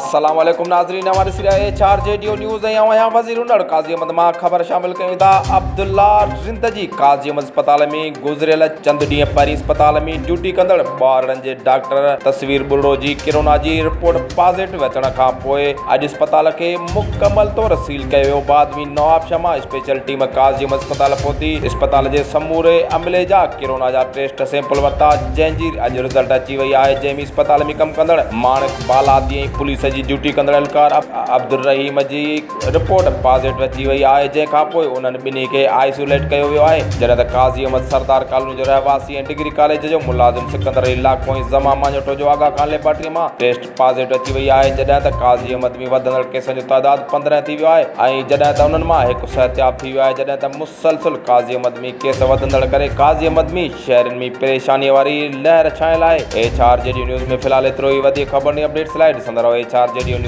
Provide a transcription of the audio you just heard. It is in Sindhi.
السلام عليڪم ناظرين اوهان ڏسي رهيا آهيو H R G D news ۽ آئون آهيان وزير انڙ قاضي احمد مان خبر شامل ڪيون ٿا عبدالله رند جي قاضي احمد اسپتال ۾ گذريل چند ڏينهن پهرين اسپتال ۾ ڊيوٽي ڪندڙ ٻارڙن جي ڊاڪٽر تصوير ٻرڙو جي ڪرونا جي رپورٽ پازيٽو اچڻ کان پوء اڄ اسپتال کي مڪمل طور سيل ڪيو ويو بعد ۾ نوابشاهه مان اسپيشل ٽيم قاضي احمد اسپتال پهتي اسپتال جي سموري عملي جا ڪرونا جا ٽيسٽ سيمپل ورتا جنهن جي اڄ رزلٽ اچي وئي آهي جنهن ۾ اسپتال ۾ ڪم ڪندڙ ماڻڪ بالادي ۽ پوليس جي ڊيوٽي ڪندڙ اهلڪار عبدالرحيم جي رپورٽ پازيٽو اچي وئي آهي جنهن کانپوء انهن ٻنهي کي آئسوليٽ ڪيو ويو آهي جڏهن ته قاضي احمد سردار ڪالوني جو رهواسي ۽ ڊگري ڪاليج جو ملازم سڪندر علي لاکو ۽ زمان ماڃوٺو جو آغا خان ليبارٽري مان ٽيسٽ پازيٽو اچي وئي آهي جڏهن ته قاضي احمد ۾ وڌندڙ ڪيسن جو تعداد 15 ٿي ويو آهي ۽ جڏهن ته انهن مان هڪ صحتياب ٿي ويو آهي جڏهن ته مسلسل قاضي احمد ۾ ڪيس وڌندڙ ڪري قاضي احمد ۾ شهرين ۾ پريشاني واري لهر ڇانيل آهي. H R G D news ۾ في الحال ايترو ئي وڌيڪ خبرن ۽ اپڊيٽس لاء ڏسندا رهو H R G D news.